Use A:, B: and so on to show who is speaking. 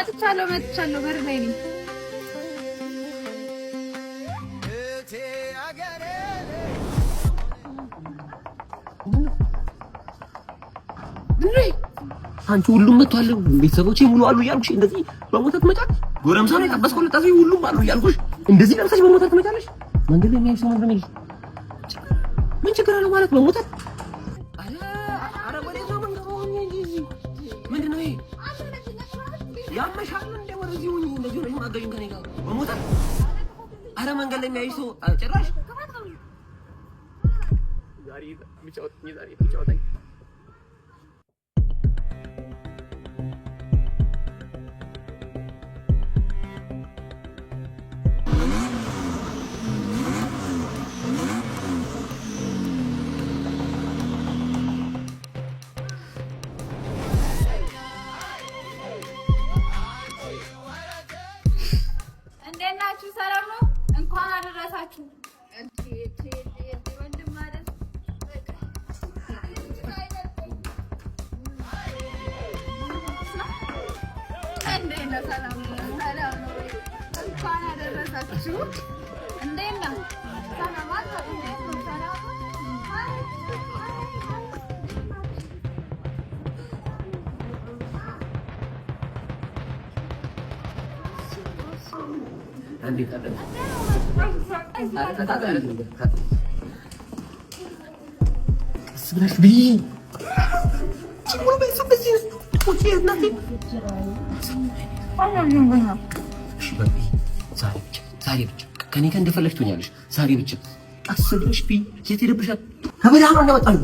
A: መጥቻለሁ መጥቻለሁ፣ በር ላይ ነኝ።
B: አንቺ ሁሉም መጥቷል፣ ቤተሰቦቼ ሙሉ አሉ እያልኩሽ እንደዚህ በሞተር ትመጫለሽ። ጎረምሳ ነው የጠበስከው ልጣሴ ሁሉም አሉ እያልኩሽ እንደዚህ ለብሰሽ በሞተር ትመጫለሽ። መንገድ ላይ የሚያይ ሰው ምንድን ነው የሚልሽ? ምን ችግር አለው ማለት በሞተር? ምንድን ነው ይሄ? ያመሻል እንደ ወደዚህ ሁኚ፣ እንደዚህ ሆነሽ ማገኝ ከእኔ ጋር በሞተር። አረ መንገድ ላይ የሚያይ ሰው ጭራሽ ዛሬ ዛሬ ዛሬ
A: እንዴት ናችሁ? ሰላም ነው? እንኳን አደረሳችሁ። እንዴት ነው? ሰላም ነው? ሰላም ነው? እንኳን አደረሳችሁ። እንዴት ነው? ሰላም አለ? እንዴት ነው? ሰላም ነው?
B: ቀስ ብለሽ ብይ። ዛሬ ብቻ ከኔ ጋር እንደፈለግሽ ትሆኛለሽ። ዛሬ ብቻ ቀስ ብለሽ ብይ። የት ሄደብሻል? ከበረሃ ነው እንዳመጣሁ።